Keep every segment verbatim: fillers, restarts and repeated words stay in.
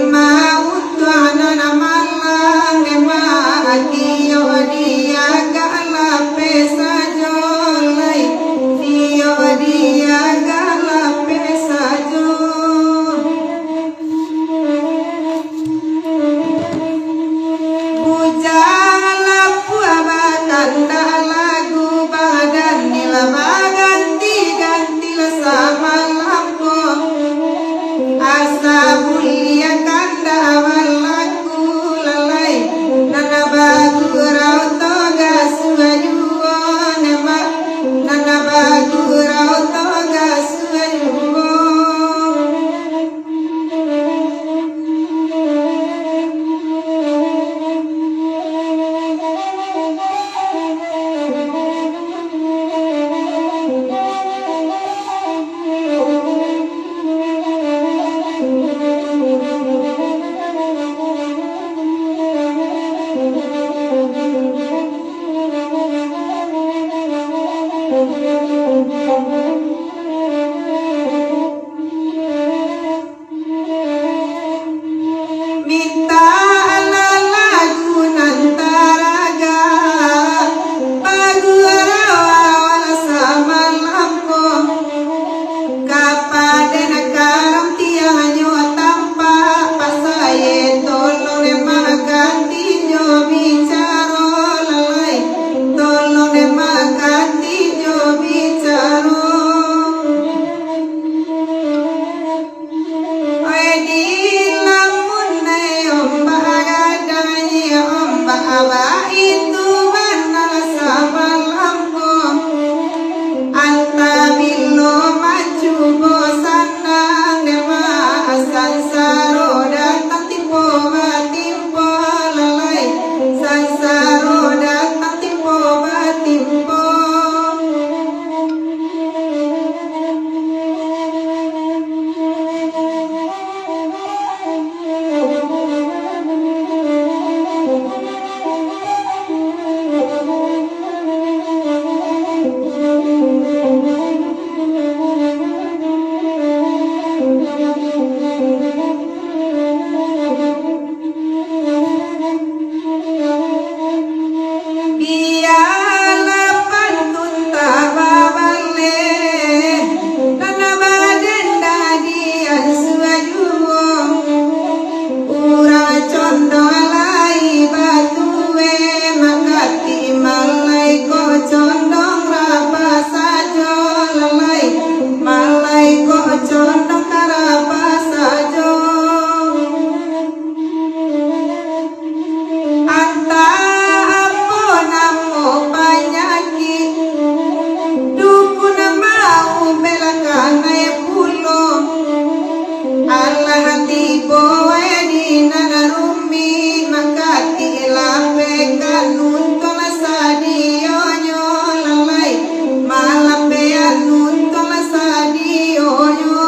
Mautuanan malang, ema, tiok diagak lapeh sajo lai, tiok diagak lapeh sajo. Bujang lapuah bakandak lagu, badan ni lah baganti-ganti lah samalam ko. Asa buliah kandak balaku lalai, nan bagurau toga suajuo, nan ba-, nan bagurau toga suajuo. Mintak alah lagu nan taragak, bagurau awak samalam ko. Kapaden karam tiangnyo tampak, pasaye tolong dek manggantinyo bicaro lalai, tolong dek manggantinyo bicaro. Ai di lamun nai ombak gadang, ombak baitu bana samalam ko. Antah bilo mancubo sanang, dema sansaro datang timpo batimpo lalai, sansaro datang timpo batimpo. Bialah pantun tababaleh, nan badendang di ansua juo. Urang condong lai batue, mangkatik malai ko condong raba sajo lalai, malai ko condong ka raba sajo. Antah apo namo panyakik, dukun maubek lah kanai pulo. Alah tibo wae di nan rumik, mangkatik lapeh ka nuntuang lah sadionyo lalai, malapehan nuntuang lah sadionyo.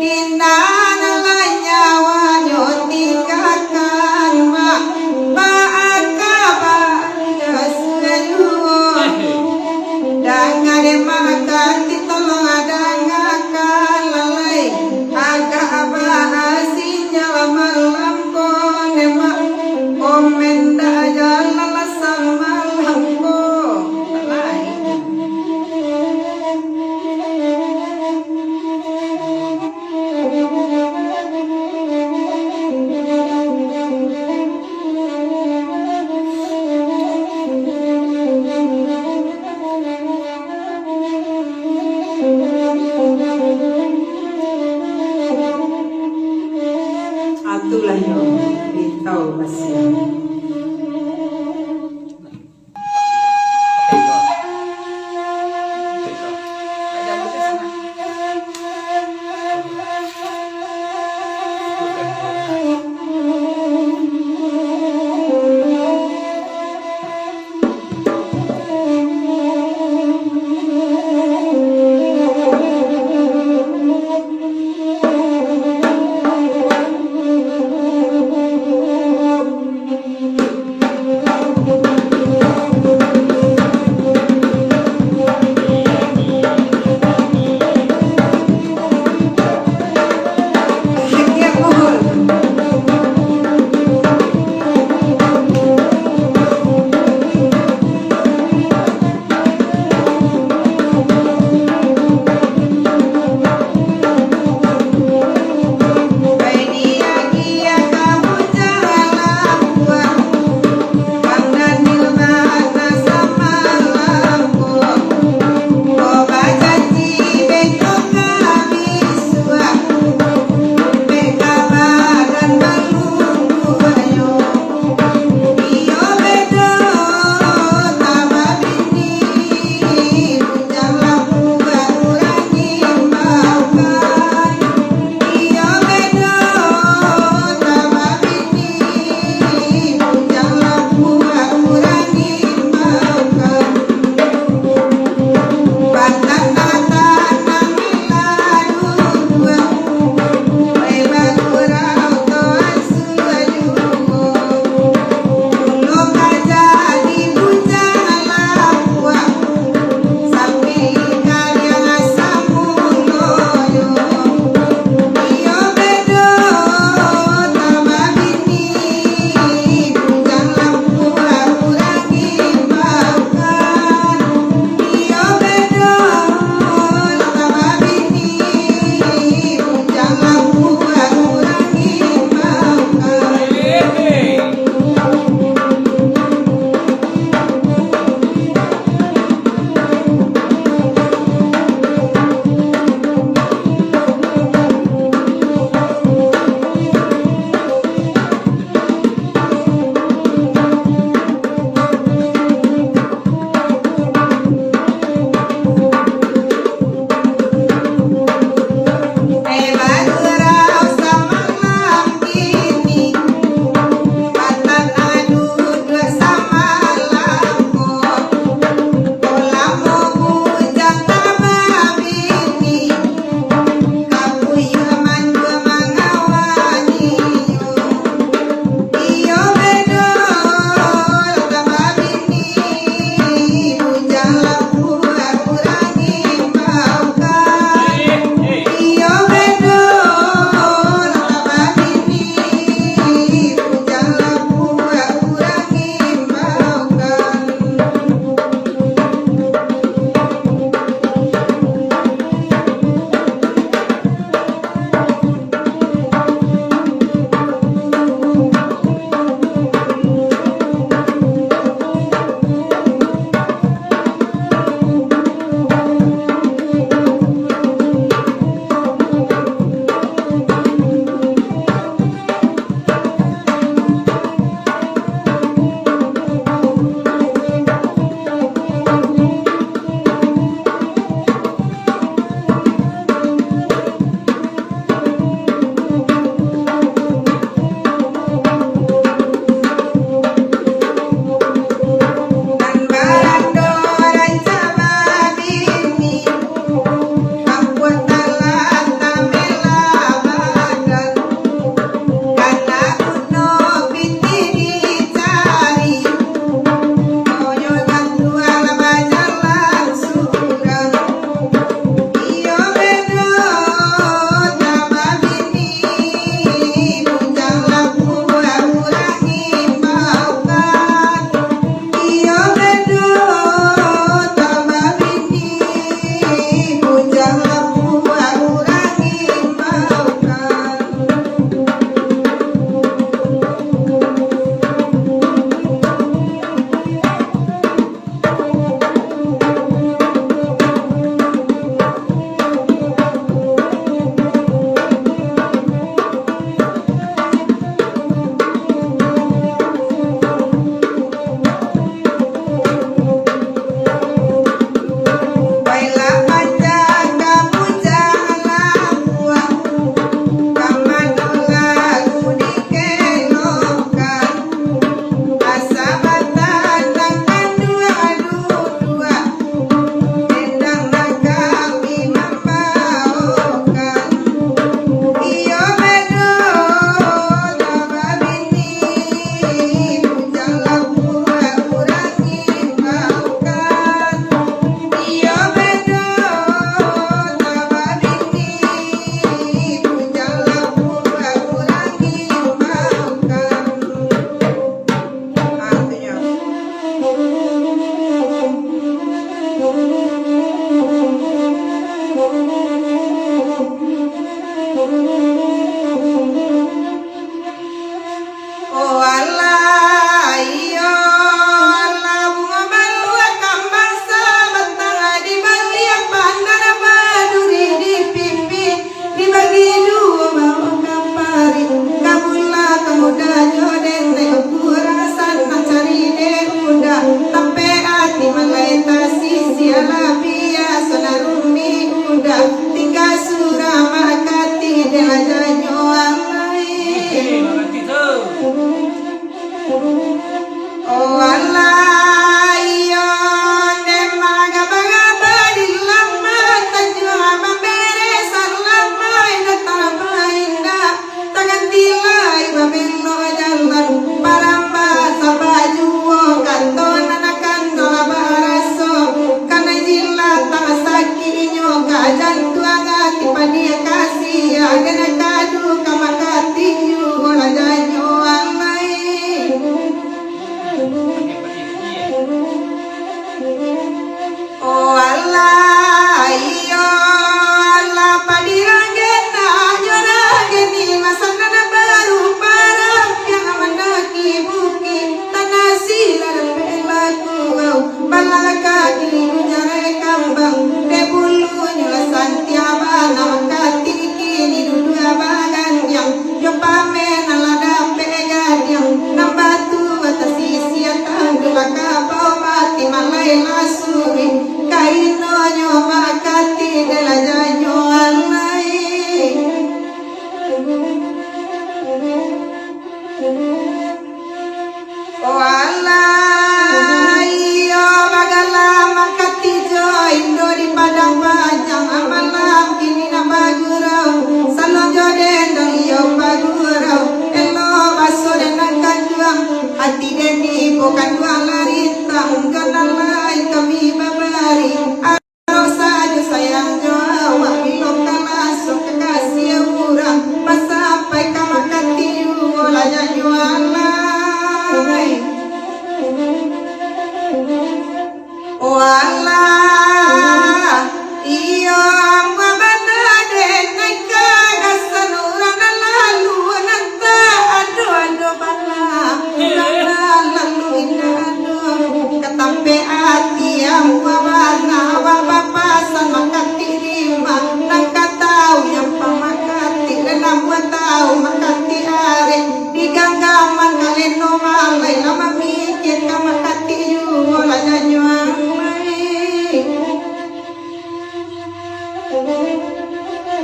Di nan lah nyawanyo tinggakan, mak, baa kaba ka sudah juo. Danga dek mangkatik tolong dangakan lalai, agak baa sinyal malam ko, dek mak, komen dak jalan lah samalam ko. Lalai. Itulah yang ditau kasihan.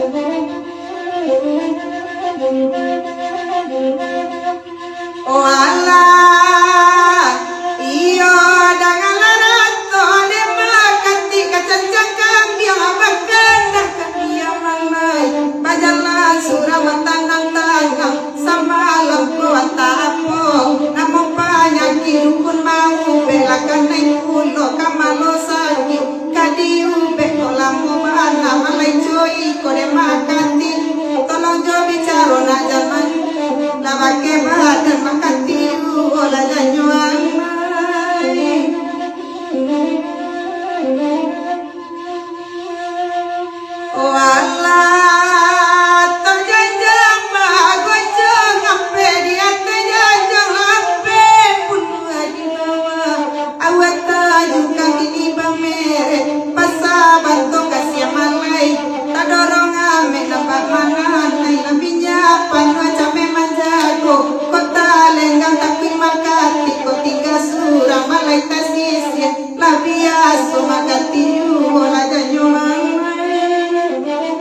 Oh alah, iyo, danganlah rato dek makatik, kacancang kambiang, bakandak kambiang nan lain, bajalan surang batanang-tanang, samalam ko antah apo, namo panyakik dukun maubek, lah kanai pulo kamalo sakik. Ka diubek kok lamo bana, malai coi ko dek makatik. Tolong jo bicaro nak jaman, lah bakeh badan makatik, oh lah janyo amai. Oh alah, tajanjang bagojong, ampek di ateh janjang, ampek puluah di bawah. Awak tajukang ini bamerek, basa bantuang kasiah malai. Tadorong amek nampak mananai, labihnyo panuah cameh manjago. Kota Lenggang takuik makatik, ko tingga surang malai tasisih. Lah biaso makatik juo lah janyo amai.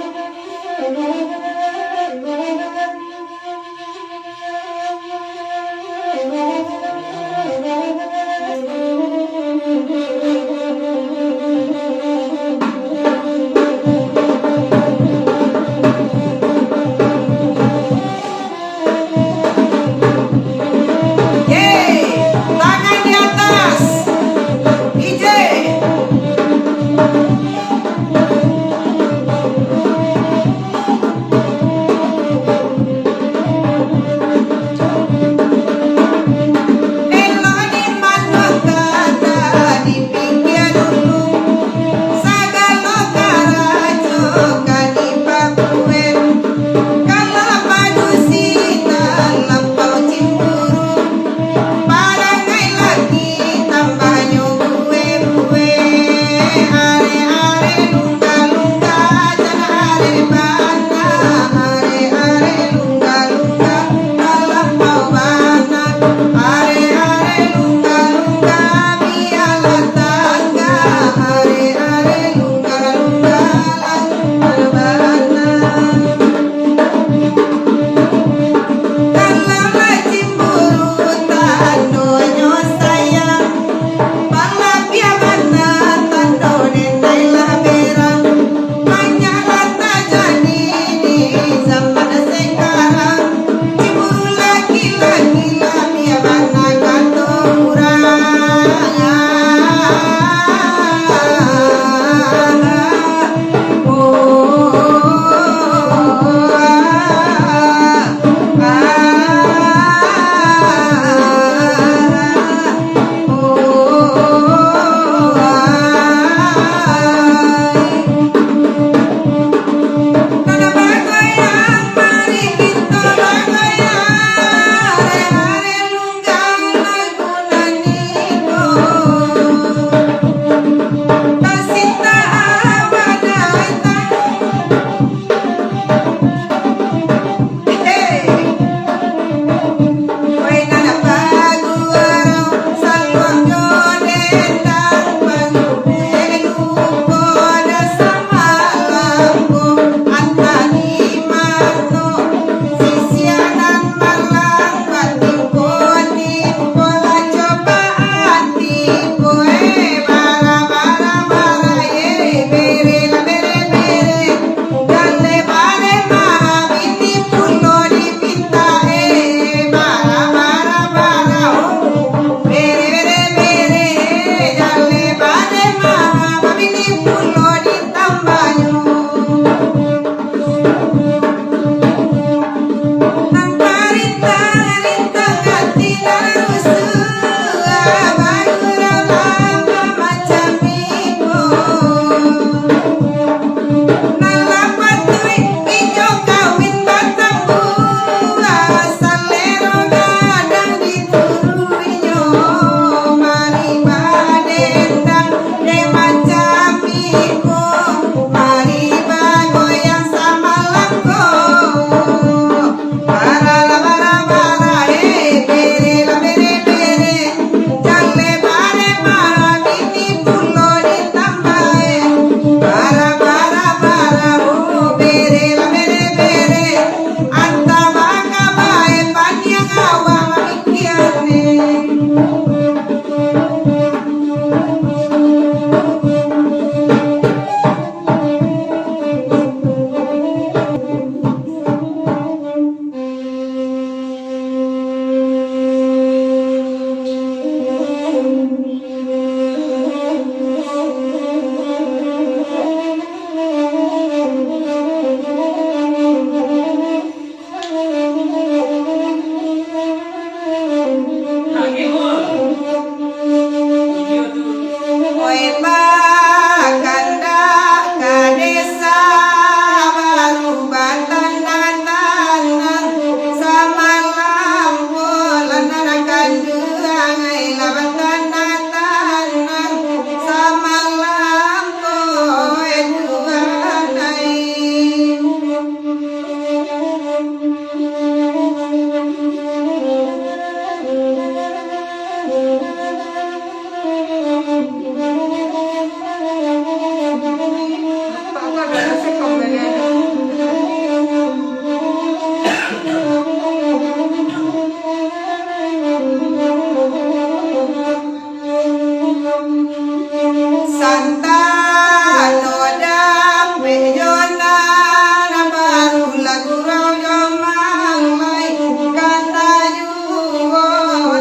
Santano dapek jo nan, barulah gurau jo manglai, kata juo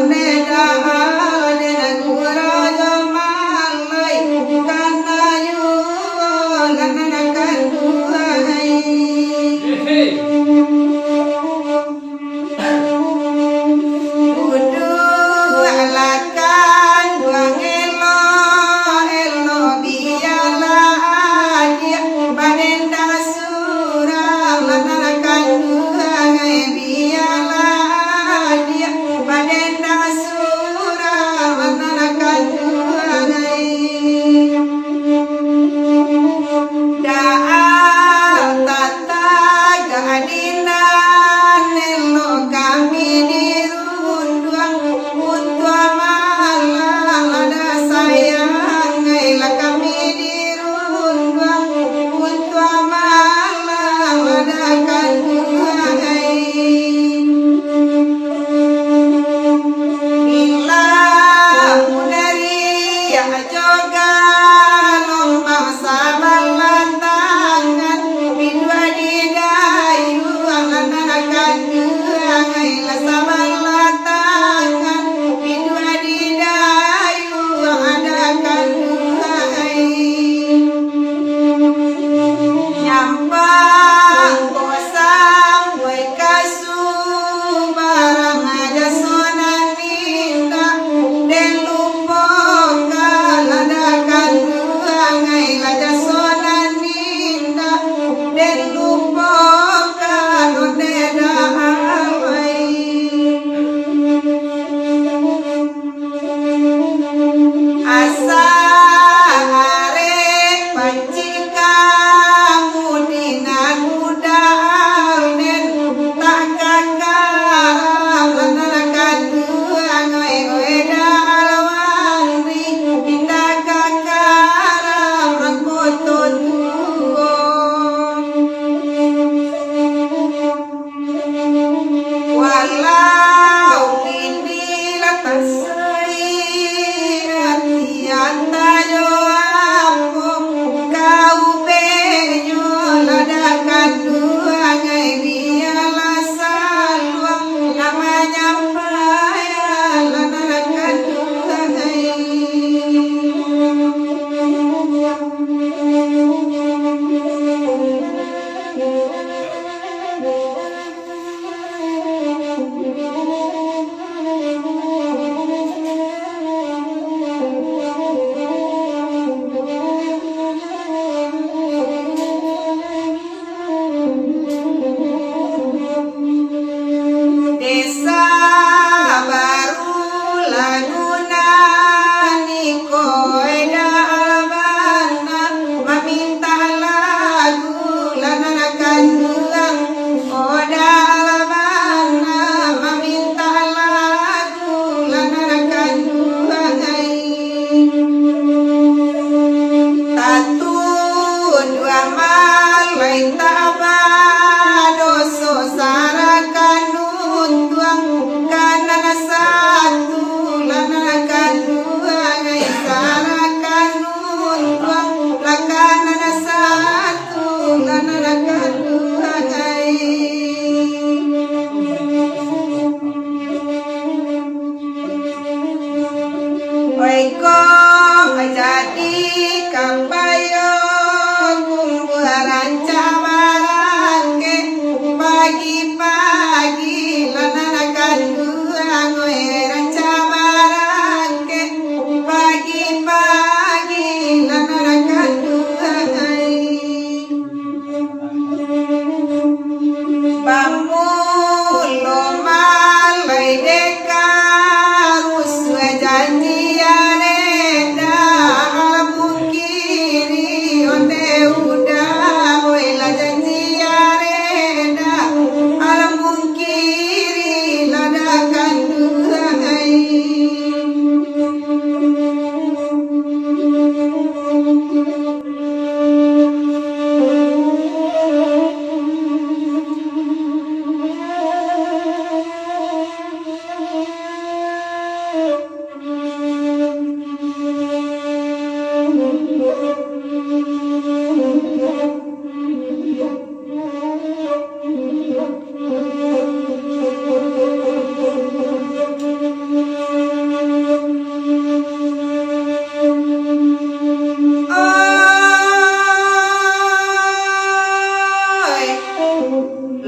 neda, den gurau jo manglai, kata juo nan kanduang.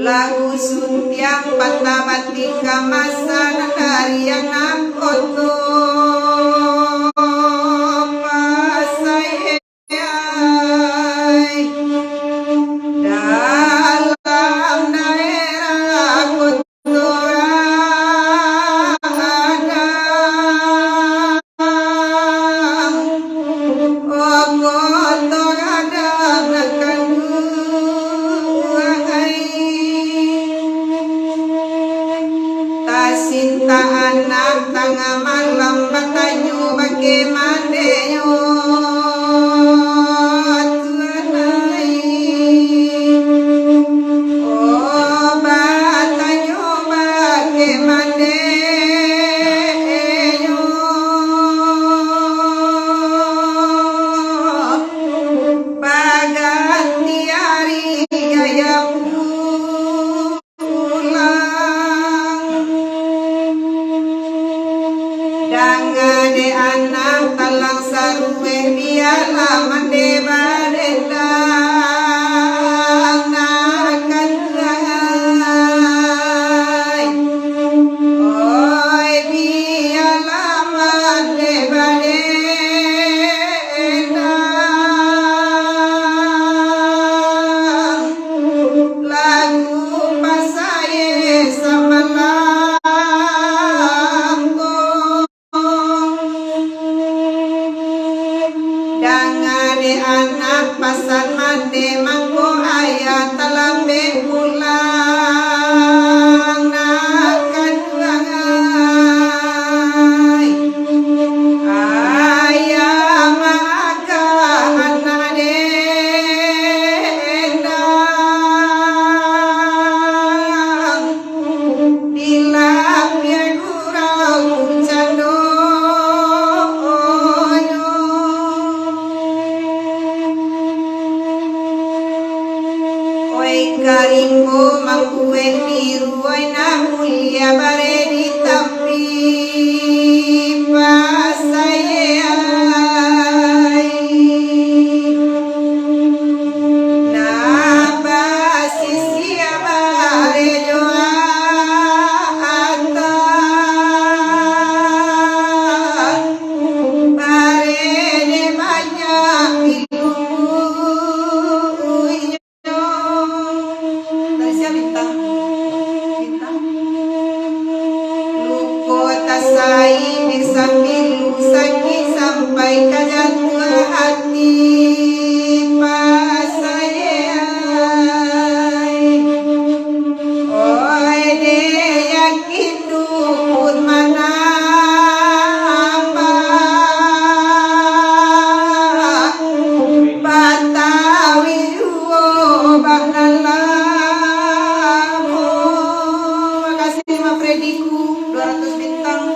Lagu suntiang patah batika masan dari anak koto pasai. Dalam daerah koto gadang, oh, koto gadang nan kanduang ai. Tasintak anak tangah malam batanyo, bake mandenyo Tuhan ai. Oh, batanyo bake mandenyo. Baganti ari gaya pulang. Danga dek anak talang saruweh, bialah mande badendang nak kanduang ai. Oi, bialah mande badendang. Lagu pasaye samalam ko. Danga dek anak pasan mande, mangko ayah talambek pulang nak kanduang ai. Ayah maagah anak dendang, dilapiah gurau candonyo. Oi, karimbo mambuek niru, oi, nan mulia bare di tapi pasaye ai. Nan basisiah bare jo atah, bare dek banyak ilmu inyo. Dari sia bintang? Bintang. Luko tasai, sambilu sakik sampai ka jatuah hati, pasaye ai. Oi, dek yakin dukun manambah, Batawi juo bak nan lamo. Makasih, Mas Frediku, dua ratus bintang.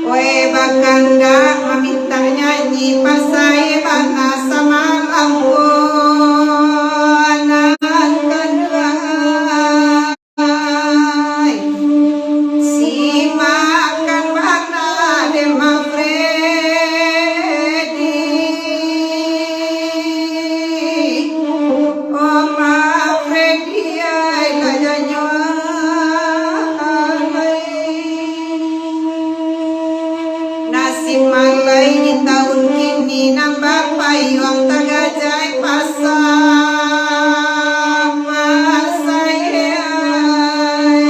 Oe bakandak mamintak nyanyi, pasai bana samalam ko nan kaduo. Simakan bana dek Mas Fredi. Oh, Mas Fredi ai, lah janyo alai. Nasib malai di taun kini, nan bapayuang tagajai pasa, pasa ye ai.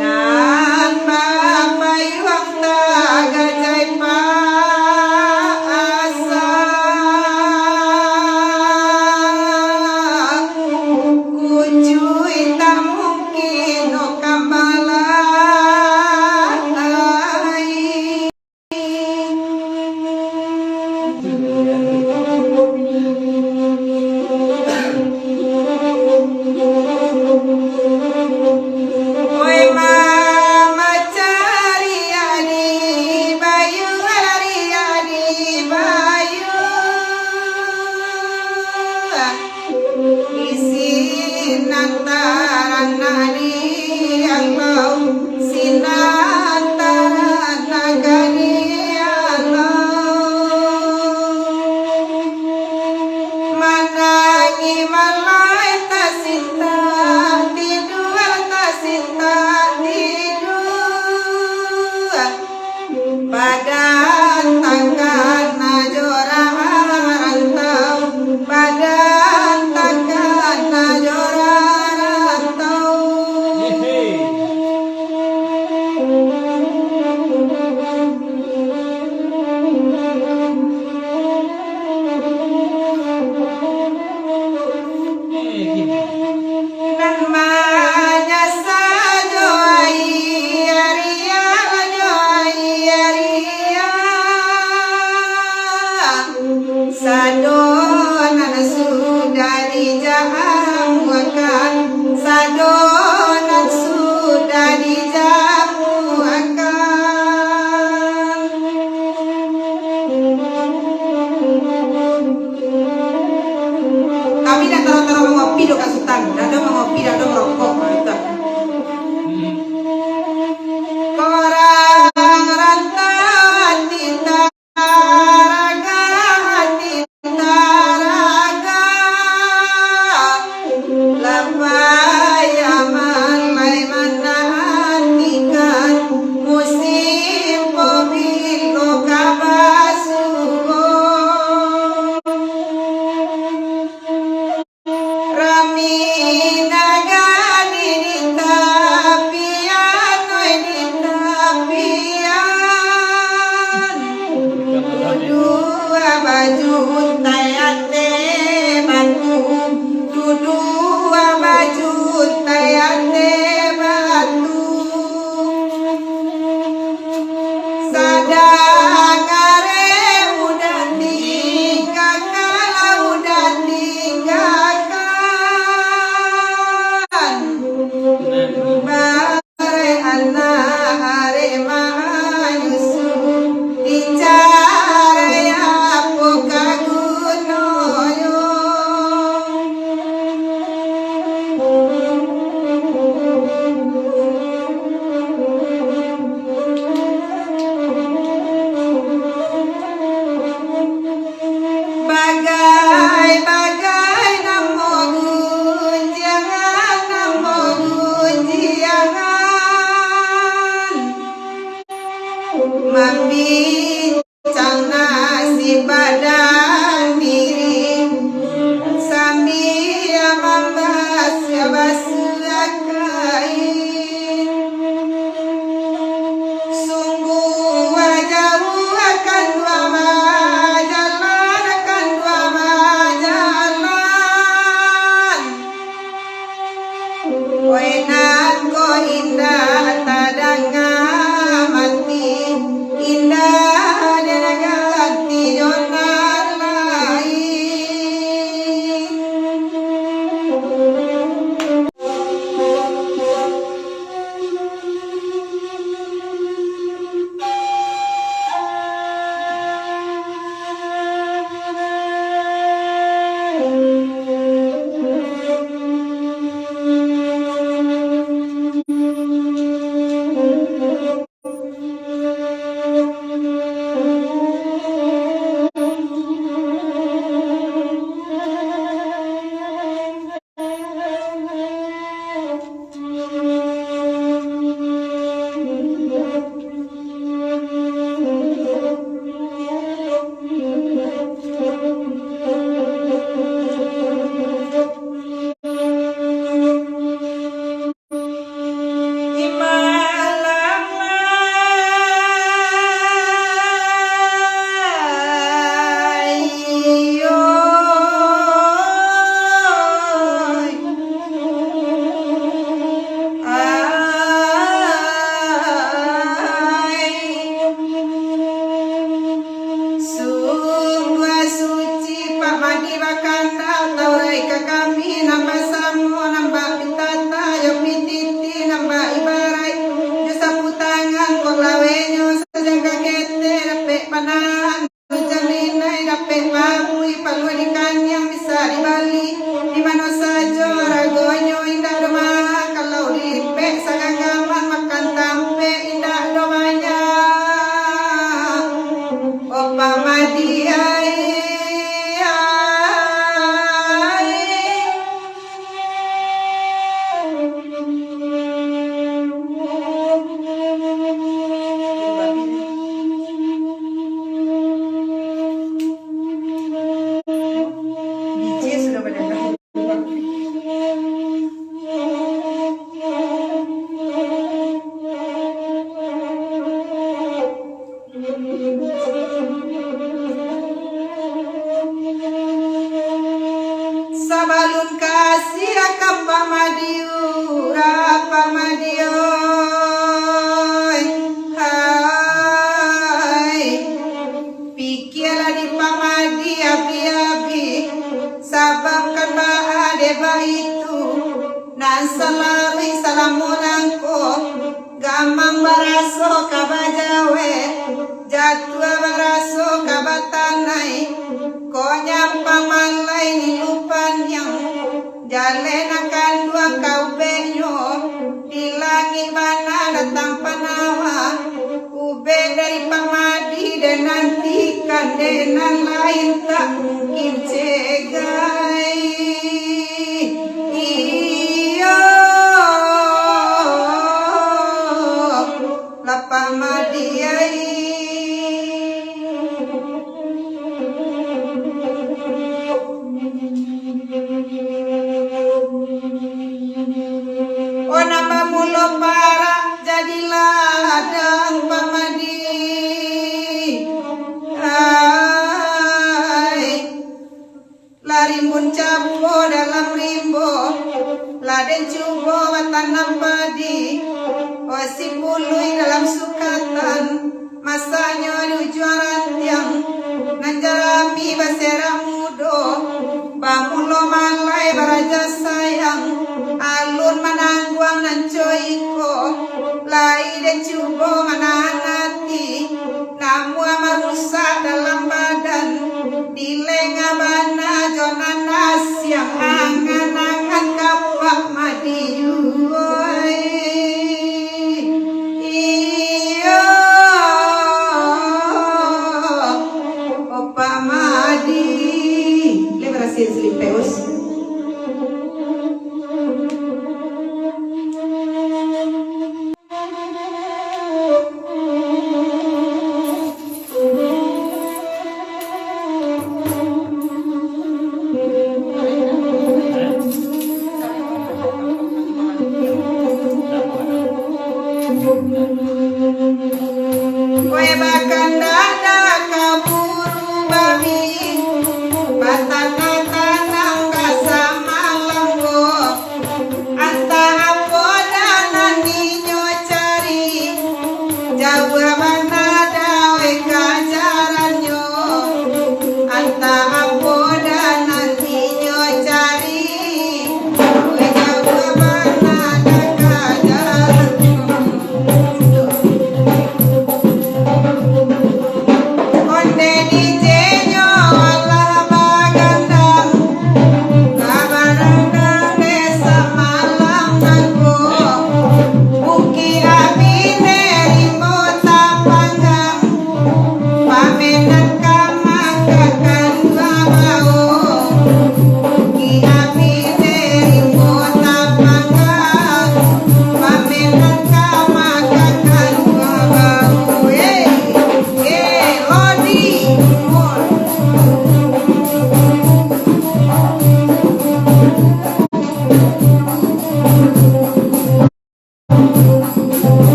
Nan bapayuang tagajai pasa, kucuik tak mungkin no kambalai. Oe mama cari adi bayu, lari adi bayu. Isin nan taranak di Allah, sinan taranak di Allah. Mana Malai tasintak tidua, tasintak tidua. Padan takana jo rantau, padan takana jo rantau. Nan manyasa jo aia riak, jo aia riak. Sado nan sudah dijamuakan, sado nan sudah dijamuakan. Kami dak taruah-taruah mangopi doh, Kak Sutan. Dak ado mangopi, dak ado marokok, nah, itu. Korang rantau ati taraga, ati taraga. Lah payah malai manantikan, musim pabilo ka basuo. Rami nagari di tapian, oi, di tapian. Duduak bajutai ateh batu, duduak bajutai ateh batu. Sadang arek udah tinggakan, udah tinggakan. Barek anak arek manyusu, dicarai apo ka gunonyo. Bagai-bagai namo gunjiangan, namo gunjiangan. Mambincang nasib badan diri, sambia mambasuah-basuah kain. Sungguah jauah kan dua bajalan, kan dua bajalan. Oi, nan ko indak tadanga mati, indak den ganti jo nan lain. Sungguah suci Pak Mandi bakandak, taurai ka kami, nan basamo, nan bak pitata, jo pititi, nan bak ibaraik, jo sapu tangan, kok lawenyo, sajaga kete, dapek panahan, jo jalinai, dapek babuih, paluah dikanyang, bisa dibali, di mano sajo, ragonyo, indak doh maha, kalau diripek, sagagaman, makan tampek, indak doh banyak. Opa Madi ai, ai. Sabalun kasiah ka Pak Madi, urang Pak Madi, oi. Hai, pikialah di Pak Madi abih-abih, sabab kan baa dek baitu, nan salalu salamo nangko, gamang baraso ka bajawek, jatuah baraso ka batanai, kok nyampang malai nilu paniang, jaleh nan kanduang ka ubeknyo, di langik bana datang panawa, ubek dari Pak Madi den nantikan, dek nan lain tak mungkin cegai. Iyo, lapang madiai. Oh, nan bamulo parak jadi ladang, Pak Madi. Hai. Lah rimbun cabuah dalam rimbo, lah den cubo batanam padi. Oih sipuluih dalam sukatan, masanyo di ujuang rantiang, nan jarami baserak mudo, bamulo malai baraja sayang, alun manangguang nan co iko, lai den cubo manang